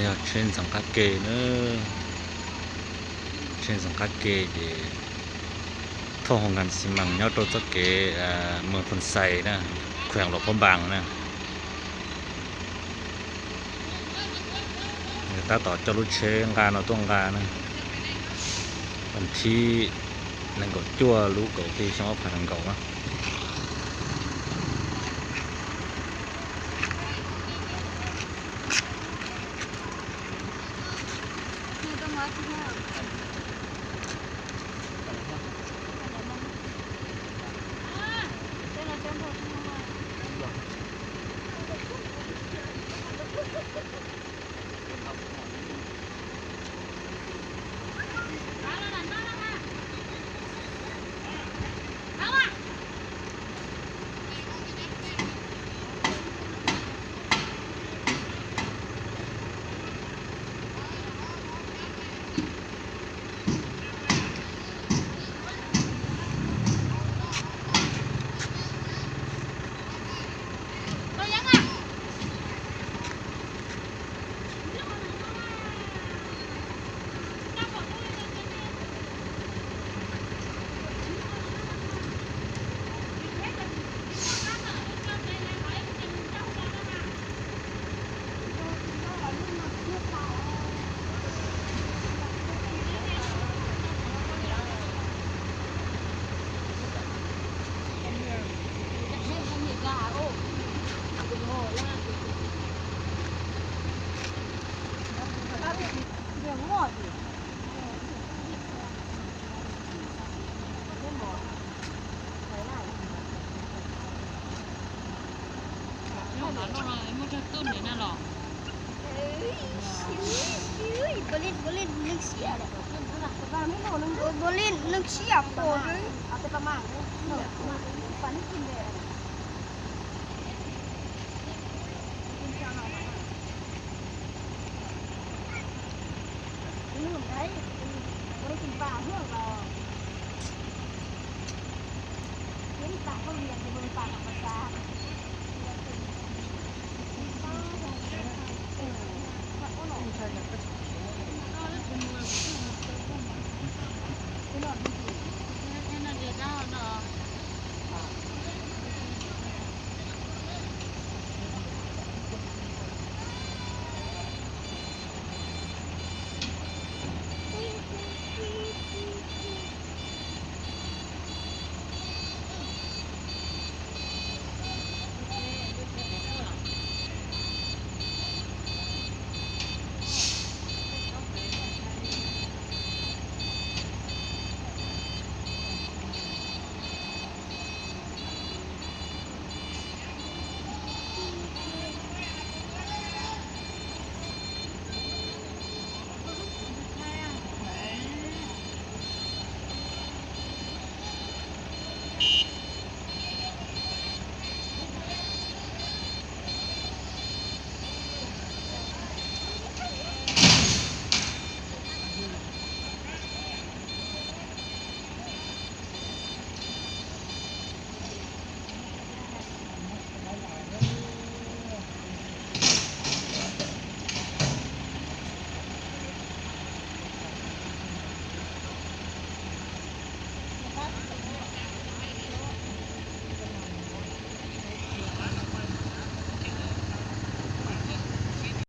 Yog tsheb ntxeev qab ke na, tsheb ntxeev qab ke ces thauj hauv nkas xi mas nyob rau txoj kev Moos Phoos Xais na, khuees Luam Phab Npas na. Tab tom coj lub tsheb nqa no tuaj nqa na. Vas thib nees nkaum cuaj lub kaum hli xyoo ob phav nees nkaum na. Puav leej neeg siab pom.